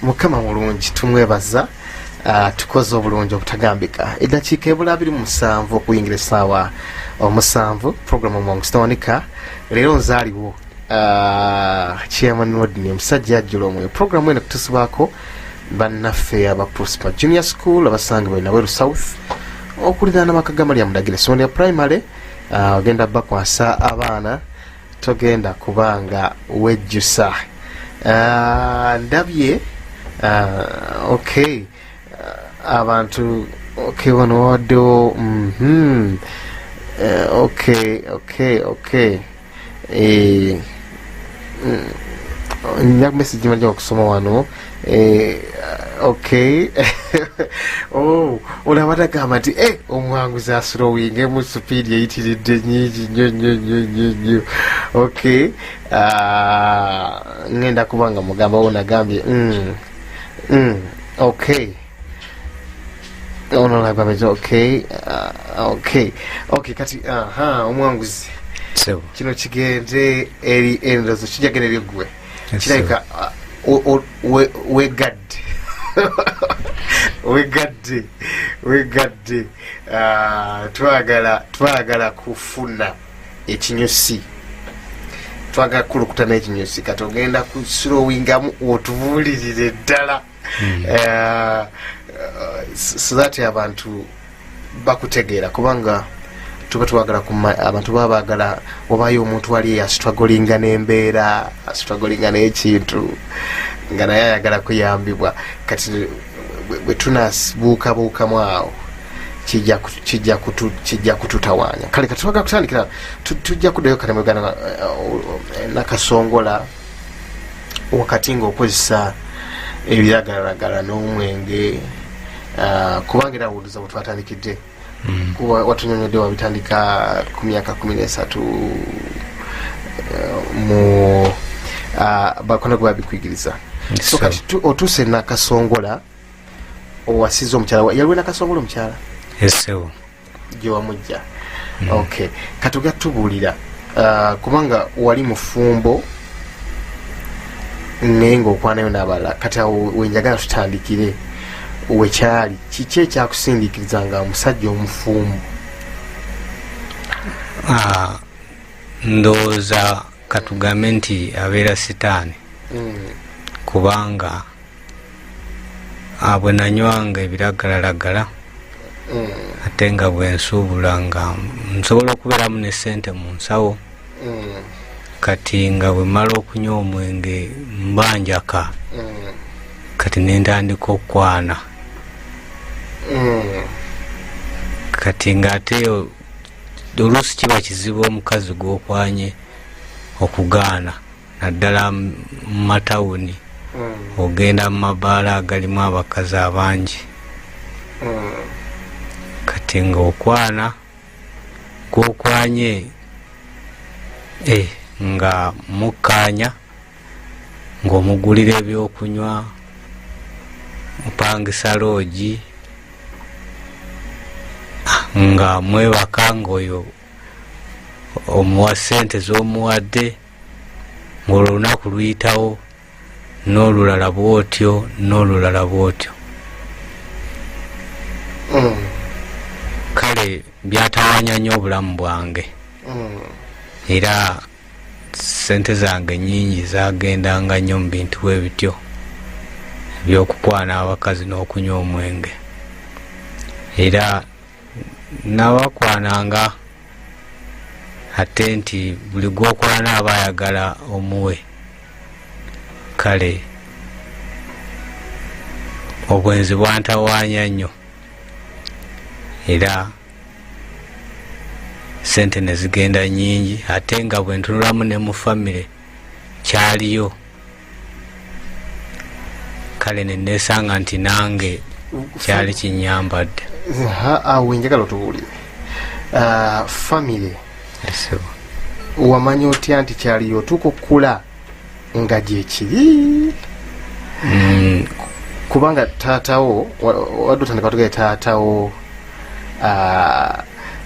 Mukama mulungi, tumwebaza, tukoze obulungi obutagambika. Eddakiika ebula 27 okuyingira essaawa 7, programu Omwangu Sitawanika. Leero nzaaliwo Chairman Rodney, omusajja ajjula omwoyo. Programu eno kutusibwako bannaffe aba Prosper Junior School abasangibwa Naweru South, okuliraana amaka ga Maria Mudagire, essomero lya primary. Ogenda bakwasa abaana, togenda kubanga wejjusa. Ndabye, okay, abantu, okay, wano wawaddewo, okay. Nja message majja okusoma wano. Okay, oh, olaba tagamba nti omuwanguzi aslowinge mu speed eyitiridde nyingi nnyo nnyo nnyo nnyo nnyo. Okay, ngenda kubanga mugamba wo nagambye, okay, ono nagambye okay, okay. Kati aha, omuwanguzi, Sebo. Kino kigende eri endozo kijja genda eri ggwe. Kirabika wegadde wegadde wegadde. Twagala kufuna ekinyusi, twagala kukulukuta n'ekinyusi. Kati ogenda kuslowingamu otubuulirire ddala, so that abantu bakutegeera, kubanga tuba twagala abantu baba baagala wabayo omuntu wali astrugglinga n'embeera, astrugglinga n'ekintu, nga naye ayagala kuyambibwa. Kati bwe tunabuukabuukamu awo, kijja kututawaanya. Kale kati twagala kutandikira, tujja kuddayo kale mu Uganda, Nakasongola, wakati ng'okozesa ebiragalalagala n'omwenge, kubanga era wuluza bwe twatandikidde, kuba watunyonyodde wabitandika ku myaka 13, mu bakona gwe babikuyigiriza. So kati otuuse Nakasongola, owasiza omukyala. Yaliwo Nakasongola omukyala? Esebo. Gye wamujja. Okay, kati ogatubuulira, kubanga wali mufumbo naye ngaokwanayo n'abalala. Kati awo wenjagala tutandikire, wekyali kiki ekyakusindiikiriza nga omusajja omufumbo? Ndowooza katugambe nti abeera sitaani, kubanga bwe nanywanga ebiragalalagala, ate nga bwe nsuubula nga nsobola okubeeramu ne sente mu nsawo, kati nga bwe mmala okunywa omwenge mba njaka, kati nentandika okukwana. Kati ng'ate oluusi kiba kizibu omukazi gw'okwanye okugaana, naddala mu matawuni, ogenda mu mabaala agalimu abakazi abangi. Kati ng'okwana gwokwanye, nga mukkaanya, ng'omugulira ebyokunywa, opangisa loogi, nga mwebaka, ng'oyo omuwa sente z'omuwadde, ng'olwo olunaku luyitawo n'olulala bwotyo n'olulala bwotyo. Kale byatawanya nnyo obulamu bwange, era sente zange nyingi zagendanga nnyo mu bintu bwe bityo ebyokukwana abakazi n'okunywa omwenge. Era nabakwananga, ate nti buli gwokwana aba ayagala omuwe. Kale obwenzi bwantawaanya nnyo, era sente ne zigenda nyingi, ate nga bwe ntunulamu ne mu famire kyaliyo. Kale ne neesanga nti nange kyali kinyambadde. Awo njagala otubuulire, famire, Esebo. Wamanya otya nti kyaliyo otuuka okukula nga gyekiri? Kubanga taatawo, wadde otandika watugaye taatawo,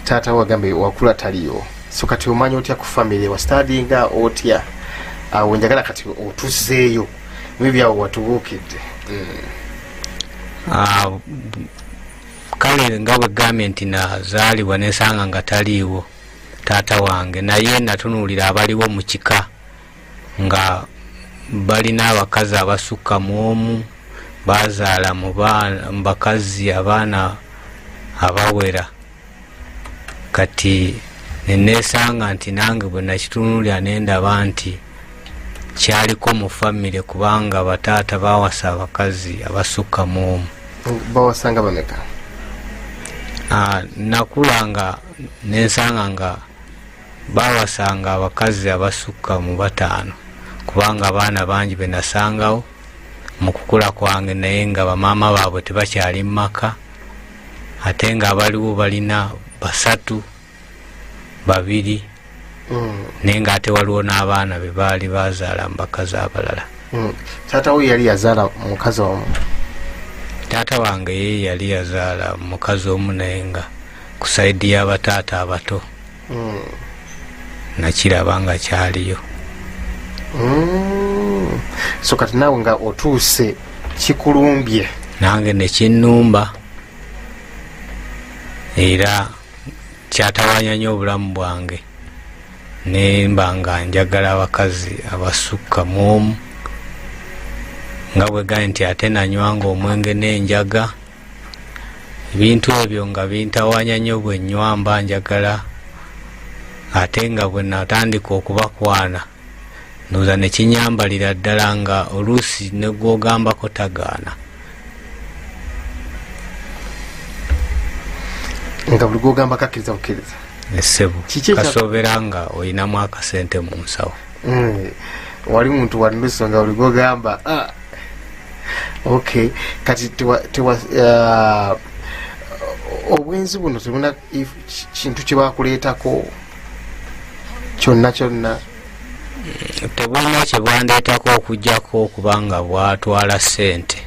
taatawo agambe wakula taliyo. So kati omanya otya ku famire, wastadinga otya? Awo njagala kati otuzeeyo. Maybe awo watubuukidde. Kale nga bwe gambye nti nazaalibwa nesanga nga taliiwo taata wange, naye natunuulira abaliwo mu kika nga balina abakazi abasukka mu omu, bazaala mu bakazi abaana abawera. Kati nenesanga nti nange bwe nakitunuulira nendaba nti kyaliko mu famire, kubanga bataata bawasa abakazi abasukka mu omu. Bawasanga bameka? Nakula nga nensanga nga bawasanga abakazi abasukka mu 5, kubanga abaana bangi be nasangawo mu kukula kwange, naye nga bamaama baabwe tebakyali mu maka, ate nga abaliwo balina 3 2, naye nga ate waliwo n'abaana be baali bazaala mu bakazi abalala. Taata we yali yazaala mukazi omu? Taata wange ye yali yazaala mukazi omu, naye nga ku saidi y'abataata abato nakiraba nga kyaliyo. So kati naawe nga otuuse kikulumbye? Nange nekinnumba, era kyatawanya nnyo obulamu bwange, nemba nga njagala abakazi abasukka mu omu, nga bwe gambye nti ate nanywanga omwenge n'enjaga. Ebintu ebyo nga bintawanya nnyo, bwe nnywa mba njagala, ate nga bwe natandika okubakwana ndowooza ne kinyambalira ddala, nga oluusi ne gw'ogambako tagaana. Nga buli gw'ogambako akkiriza bukkiriza? Essebo, kasoobera nga olinamu akasente mu nsawo. Wali muntu wa nusu nga buli gw'ogamba. Okay, kati obwenzi buno tebulina kintu kye bakuleetako kyonna kyonna? Tebulina kye bwandeetako okuggyako okubanga bwatwala ssente,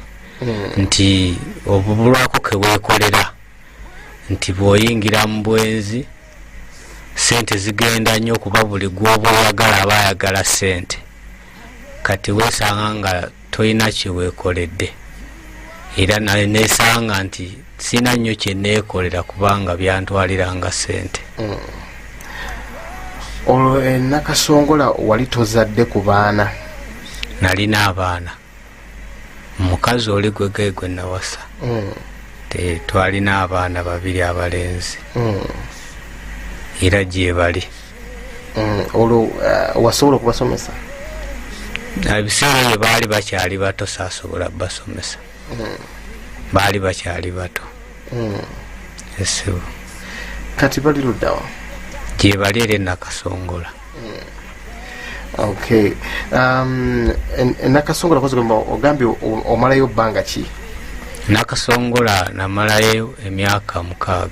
nti obubulwako ke weekolera, nti bw'oyingira mu bwenzi ssente zigenda nnyo, kuba buli gw'oba oyagala aba ayagala ssente. Kati weesanga nga tolina kye weekoledde, era neesanga nti sina nnyo kye neekolera kubanga byantwaliranga ssente. Olwo Nakasongola wali tozadde ku baana? Nalina abaana, omukazi oli gwe gwe nawasa. Twalina abaana 2 abalenzi, era gye bali. Olwo wasobola okubasomesa? Ebiseera ebyo baali bakyali bato, saasobola basomesa. Baali bakyali bato. Essebo. Kati bali luddawa? Gye bali era Nakasongola. Okay. Nakasongola kozigamba ogambye omalayo bbanga ki? Nakasongola namalayo emyaka 6.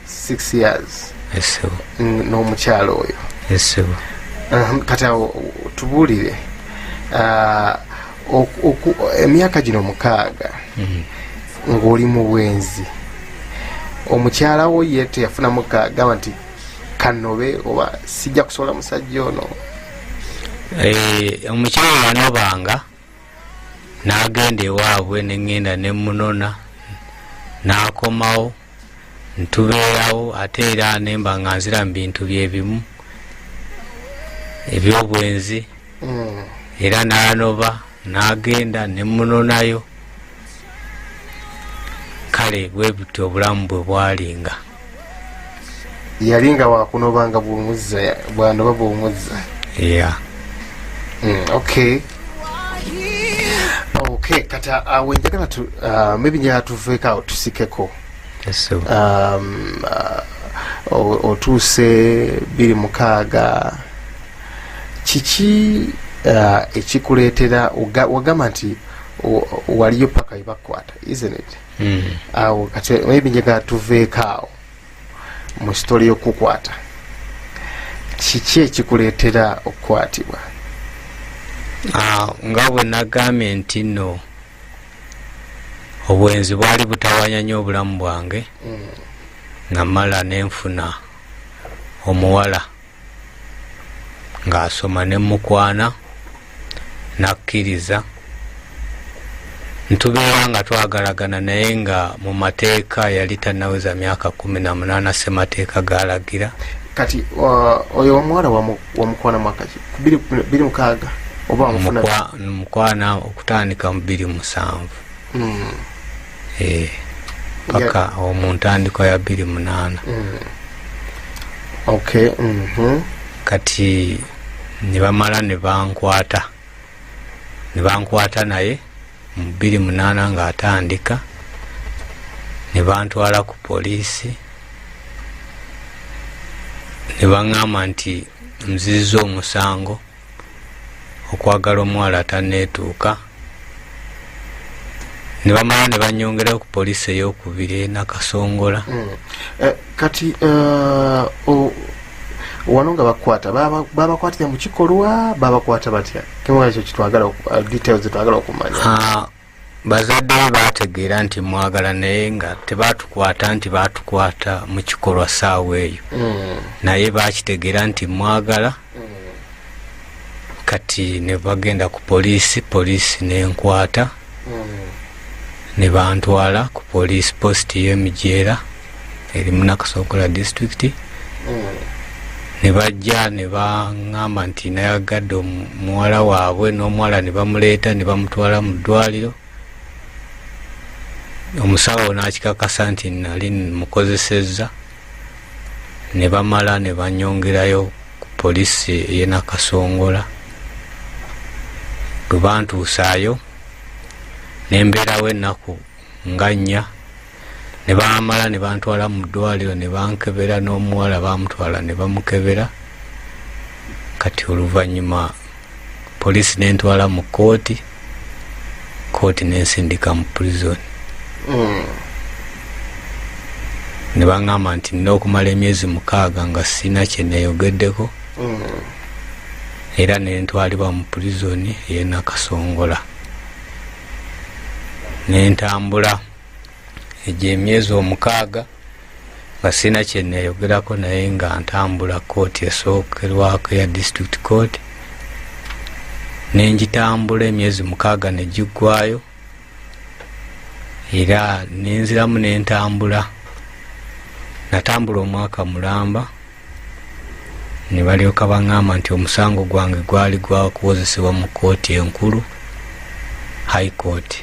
6 years. Essebo. N'omukyalo oyo. Essebo. Kati awo tubuulire, emyaka gino 6 ng'oli mu bwenzi, omukyala wo ye teyafunamu kagamba nti kanobe oba sijja kusobola musajja ono? Omukyala yanobanga n'agenda ewaabwe, ne ŋŋenda ne munona, n'akomawo, ntubeerawo, ate era nemba nga nzira mu bintu bye bimu eby'obwenzi. Era n'anoba n'agenda ne munonayo. Kale bwe butyo obulamu bwe bwalinga. Yali nga wakunobanga bw'omuzza, bw'anoba bw'omuzza. Yeah. Okay. Okay, kati awo njagala maybe njagala tuveeko awo tusikeko. Yes, Otuuse 2006, kiki ekikuleetera wagamba nti waliyo paka ebakwata, isn't it? Awo kati maybe njagala tuveeko awo mu story y'okukwata. Kiki ekikuleetera okukwatibwa? Nga bwe nagambye nti nno obwenzi bwali butawanya nnyo obulamu bwange. Namala nenfuna omuwala ng'asoma ne mukwana, nakkiriza. Ntubeera nga twagalagana naye nga mu mateeka yali tannaweza myaka 18 ssemateeka galagira. Kati oyo omuwala wamukwana mwaka ki? 2006 oba wamufuna? Mukwana okutandika mu 2007. Paka mu ntandikwa ya 2008. Okay. Kati ne bamala ne bankwata. Ne bankwata naye mu 2008 ng'atandika, ne bantwala ku poliisi, ne baŋŋamba nti nzizza omusango okwagala omuwala tanneetuuka. Ne bamala ne bannyongerayo ku poliisi ey'okubiri e Nakasongola. Kati wano nga bakwata babakwatira mu kikolwa, babakwata batya? Kimu ekyo kitwagala details twagala okumanya. Bazadde be baategeera nti mwagala naye nga tebatukwata nti batukwata mu kikolwa ssaawa eyo. Naye baakitegeera nti mwagala. Kati ne bagenda ku poliisi, poliisi n'enkwata. Ne bantwala ku poliisi post y'Emijeera eri mu Nakasongola district. Ne bajja ne baŋŋamba nti nayagadde omuwala waabwe, n'omuwala ne bamuleeta ne bamutwala mu ddwaliro. Omusawo n'akikakasa nti nali mukozesezza. Ne bamala ne bannyongerayo ku poliisi ey'e Nakasongola. Bwe bantuusaayo ne mbeerawo ennaku nga 4. Ne bamala ne bantwala mu ddwaliro ne bankebera, n'omuwala baamutwala ne bamukebera. Kati oluvannyuma poliisi n'entwala mu kkooti, kkooti n'ensindika mu prison. Ne baŋŋamba nti nina okumala emyezi 6 nga sirina kye neeyogeddeko. Era ne ntwalibwa mu prison ey'e Nakasongola. Ne ntambula egyo emyezi 6 nga sirina kye neeyogerako, naye nga ntambula kkooti esookerwako ya district court. Ne ngitambula emyezi 6 ne giggwayo, era ne nziramu ne ntambula. Natambula omwaka mulamba, ne balyoka baŋŋamba nti omusango gwange gwali gwa kuwozesebwa mu kkooti enkulu, High Court.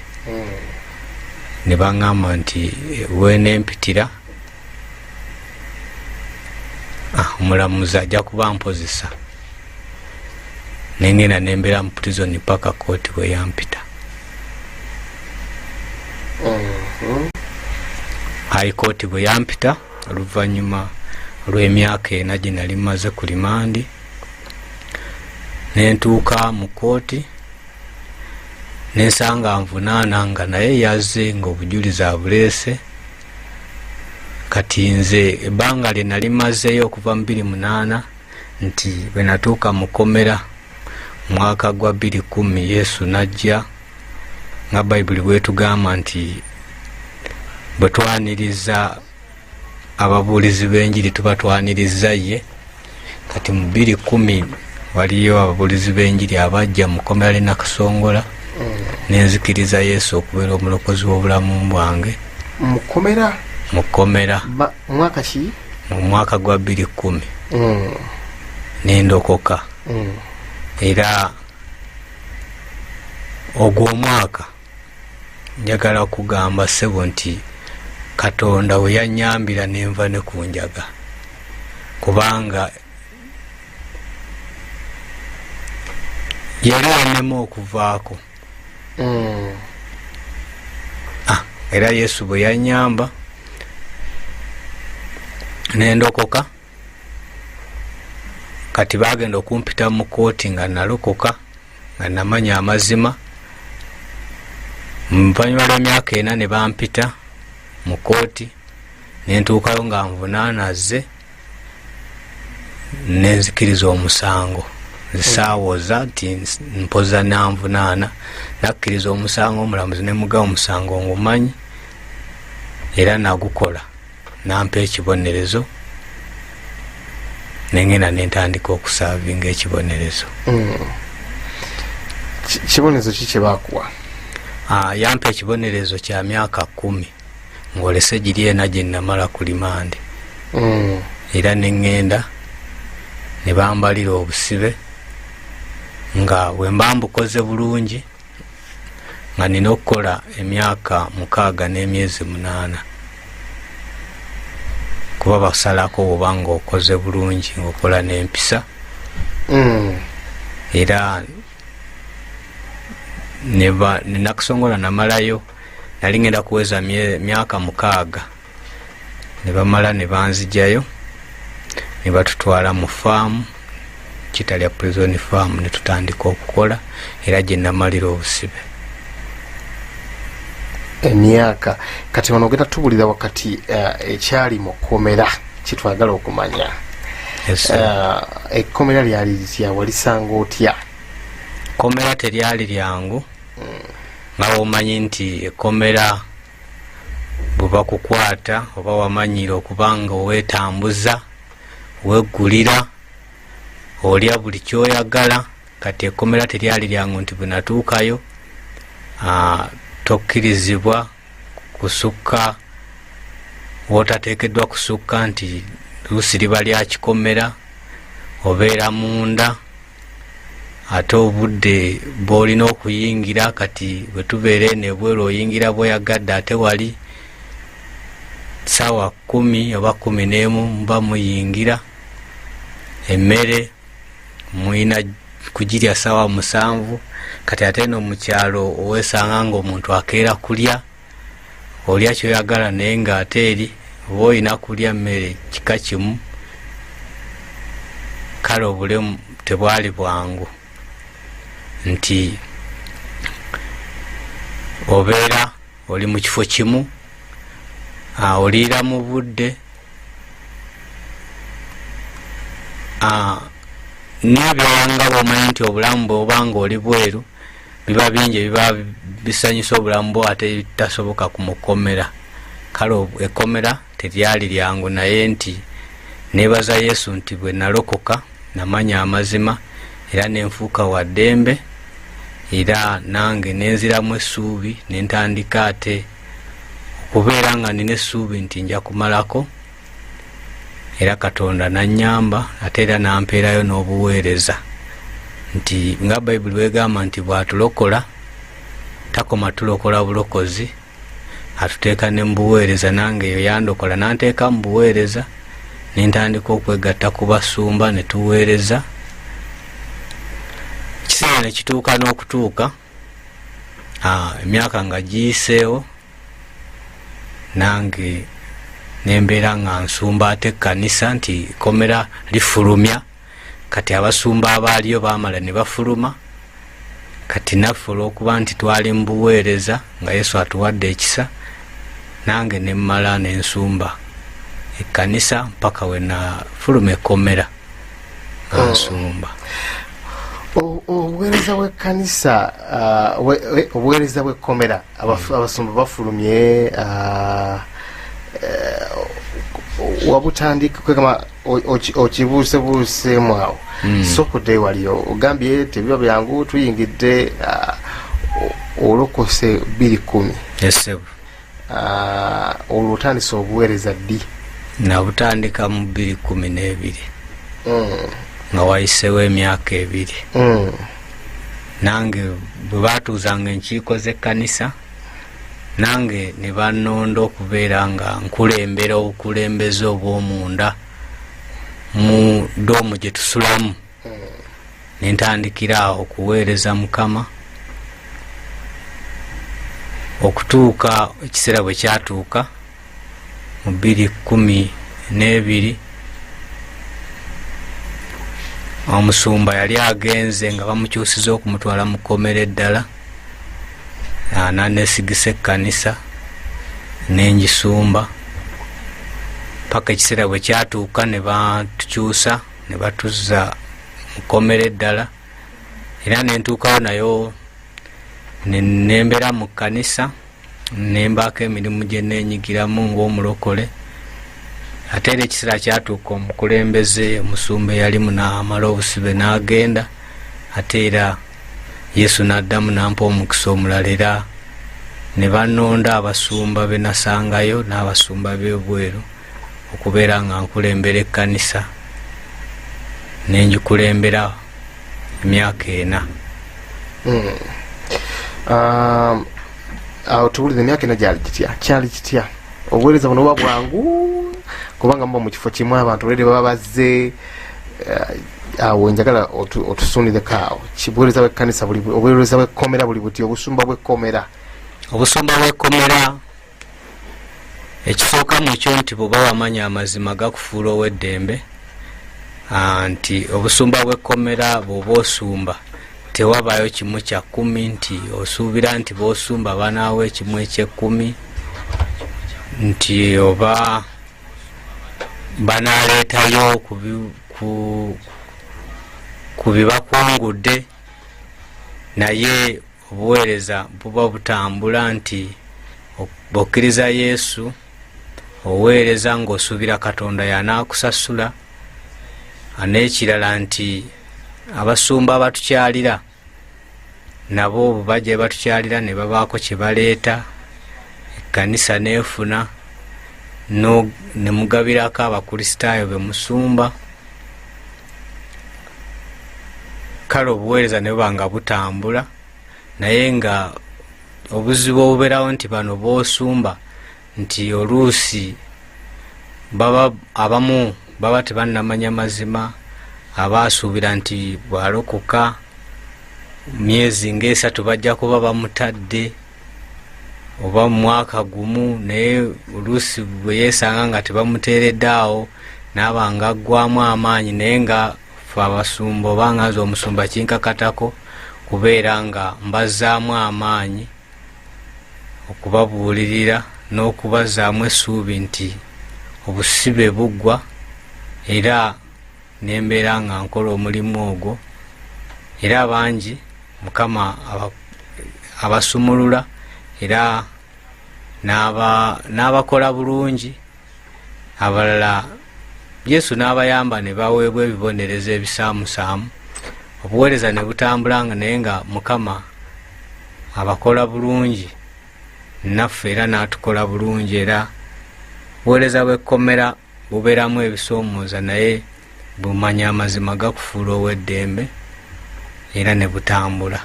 Ne baŋŋamba nti weenempitira, omulamuzi ajja kuba mpozesa. Ne ngenda ne mbeera mu prison paka kkooti bwe yampita. High Court bwe yampita oluvannyuma lw'emyaka 4 gye nali mmaze ku limandi, ne ntuuka mu kkooti ne nsanga nvunaana nga naye yazze ng'obujulizi abuleese. Kati nze ebbanga lye nali mmazeeyo okuva mu 2008 nti bwe natuuka mu kkomera mu mwaka gwa 2010 Yesu n'ajja nga Bayibuli bw'etugamba nti bwe twaniriza ababuulizi b'enjiri tuba twaniriza ye. Kati mu 2010 waliyo ababuulizi b'enjiri abajja mu kkomera ly'e Nakasongola, ne nzikiriza Yesu okubeera omulokozi w'obulamu bwange. Mu kkomera? Mu kkomera. Mwaka ki? Mu mwaka gwa 2010. Ne ndokoka. Era ogwo omwaka njagala kugamba ssebo nti Katonda we yannyambira ne nva ne ku njaga, kubanga yali yannema okuvaako. Era Yesu bwe yannyamba ne ndokoka. Kati baagenda okumpita mu kkooti nga nalokoka, nga namanya amazima. Oluvannyuma lw'emyaka 4 ne bampita mu kkooti, ne ntuukayo nga nvunaana azze, ne nzikiriza omusango. Nze saawoza nti mpoza nanvunaana, nakkiriza omusango, omulamuzi ne mugawa omusango ngumanyi, era nagukola, nampa ekibonerezo, ne ngenda ne ntandika okusaavinga ekibonerezo. Kibonerezo ki kye baakuwa? Yampa ekibonerezo kya myaka 10 ng'olese giri ena gye namala ku limandi. Era ne ŋŋenda ne bambalira obusibe nga bwe mba mbukoze bulungi nga nina okukola emyaka 6 n'emyezi 8, kuba basalako bw'oba ng'okoze bulungi ng'okola n'empisa. Era Nakasongola namalayo, nali ngenda kuweza myaka 6, ne bamala ne banzijayo ne batutwala mu faamu Kitalya Prison Farm, ne tutandika okukola era gye namalira obusibe emyaka. Kati wano ogenda tubulira wakati ekyali mu kkomera kyetwagala okumanya. Ekkomera lyali litya, walisanga otya? Kkomera teryali lyangu, nga bw'omanyi nti ekkomera bwe bakukwata oba wamanyira okuba nga weetambuza, weggulira, olya buli kyoyagala. Kati ekkomera teryali lyangu nti bwe natuukayo tokkirizibwa kusukka w'otateekeddwa kusukka, nti luusi liba lya kikomera, obeera munda ate obudde bw'olina okuyingira. Kati bwe tubeera eno ebweru oyingira bw'oyagadde, ate wali ssaawa 10 oba 11 muba muyingira. Emmere muyina kugirya ssaawa 7. Kati ate eno mu kyalo oweesanga ng'omuntu akeera kulya, olya kyoyagala, naye ng'ate eri oba olina kulya mmere kika kimu. Kale obulemu tebwali bwangu nti obeera oli mu kifo kimu, oliira mu budde, n'ebirala nga bw'omanyi nti obulamu bw'oba ng'oli bweru biba bingi ebiba bisanyusa obulamu bwo ate bitasoboka ku mukomera. Kale ekkomera teryali lyangu, naye nti neebaza Yesu nti bwe nalokoka namanya amazima era nenfuuka wa ddembe, era nange nenziramu essuubi ne ntandika ate okubeera nga nina essuubi nti nja kumalako, era Katonda nannyamba ate era nampeerayo n'obuweereza nti nga Bayibuli bw'egamba nti bw'atulokola takoma tulokola bulokozi, atuteeka ne mu buweereza. Nange eyo yandokola n'anteeka mu buweereza, ne ntandika okwegatta ku basumba ne tuweereza. Ekiseera ne kituuka n'okutuuka, emyaka nga giyiseewo, nange nembeera nga nsumba ate ekkanisa nti kkomera lifulumya. Kati abasumba abaaliyo baamala ne bafuluma, kati naffe olw'okuba nti twali mu buweereza nga Yesu atuwadde ekisa, nange ne mmala ne nsumba ekkanisa mpaka we nafuluma ekkomera nga nsumba. Obuweereza bw'ekkanisa, obuweereza bw'ekkomera, abasumba bafulumye, wabutandika kwegamba okibuusebuuseemu awo. Sokudde waliyo ogambye tebiba byangu, tuyingidde olokose 2010. Yes, Olwo otandise obuweereza ddi? Nabutandika mu 2012, nga wayiseewo emyaka 2. Nange bwe baatuuzanga enkiiko z'ekkanisa, nange ne bannonda okubeera nga nkulembera obukulembeze obw'omunda mu doomu gye tusulamu. Ne ntandikira awo okuweereza Mukama okutuuka ekiseera bwe kyatuuka mu 2012. Omusumba yali agenze nga bamukyusiza okumutwala mu kkomera eddala, n'aneesigisa ekkanisa n'engisumba paka ekiseera bwe kyatuuka ne batukyusa ne batuzza mu kkomera eddala. Era ne ntuukawo nayo ne mbeera mu kkanisa, ne mbaako emirimu gye neenyigiramu ng'omulokole. Ate era ekiseera kyatuuka omukulembeze omusumba eyalimu n'amala obusibe n'agenda, ate era Yesu n'addamu n'ampa omukisa omulala, era Ne banonda abasumba be nasangayo n'abasumba b'ebweru okubeera nga nkulembera ekkanisa, nengikulembera emyaka 4. Awo tuwulire, emyaka 4 gyali kitya? Kyali kitya? Obuweereza buno buba bwangu kubanga muba mu kifo kimu, abantu olwedde baba bazze. Awo njagala otusundireko awo. Obuweereza bw'ekkanisa buli, obuweereza bw'ekkomera buli buti, obusumba bw'ekkomera? Obusumba bw'ekkomera, ekisooka mukyo nti bw'oba wamanya amazima gakufuula ow'eddembe. Nti obusumba bw'ekkomera bw'oba osumba tewabaayo 1/10 nti osuubira nti b'osumba banaawa 1/10, nti oba banaaleetayo ku bibakungudde, naye obuweereza buba butambula nti bw'okkiriza Yesu oweereza ng'osuubira Katonda y'anaakusasula. N'ekirala nti abasumba abatukyalira nabo bwe bajja batukyalira ne babaako kye baleeta, ekkanisa neefuna ne mugabirako abakristaayo be musumba. Kale obuweereza ne buba nga butambula, naye nga obuzibu obubeerawo nti bano b'osumba nti oluusi abamu baba tebannamanya mazima, abaasuubira nti bw'alokoka myezi ng'esatu bajja kuba bamutadde oba mu mwaka gumu, naye oluusi bwe yeesanga nga tebamuteeredde awo n'aba nga aggwamu amaanyi. Naye nga ffe abasumba oba nga nze omusumba kinkakatako kubeera nga mbazzaamu amaanyi okubabuulirira n'okubazzaamu essuubi nti obusibe buggwa, era nembeera nga nkola omulimu ogwo. Era bangi Mukama abasumulula era n'abakola bulungi, abalala Yesu n'abayamba ne baweebwa ebibonerezo ebisaamusaamu, obuweereza ne butambula nga naye nga Mukama abakola bulungi, naffe era n'atukola bulungi. Era obuweereza bw'ekkomera bubeeramu ebisoomooza, naye bumanya amazima gakufuula ow'eddembe era ne butambula.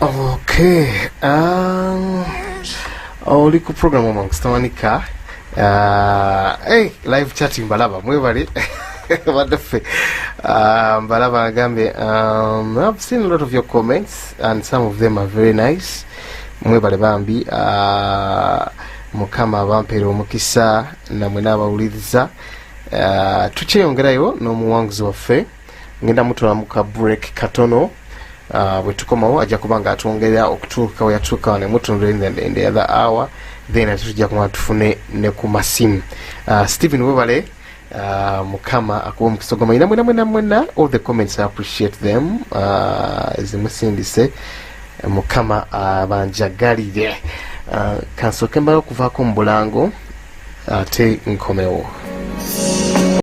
Okay, oli ku program Omangusitawanika. Hey, live chatting mbalaba, mwebale badde mbalaba agambe. I've seen a lot of your comments and some of them are very nice. Mwebale bambi. Mukama abampeera omukisa namwe n'abawuliriza. Tukyeyongerayo n'omuwanguzi waffe, ngenda mutwala mu ka break katono. Bwe tukomawo ajja kuba nga atwongerera okutuuka we yatuuka ne mutundula in the other hour, then ate tujja kumala tufune ne ku masimu. Stephen, webale. Mukama akuwa omukisa ogw'amanyi. Namwe namwe namwena, all the comments, I appreciate them. Zimusindise, Mukama abanjagalire. Kansooke mbala okuvaako mu bulango ate nkomewo.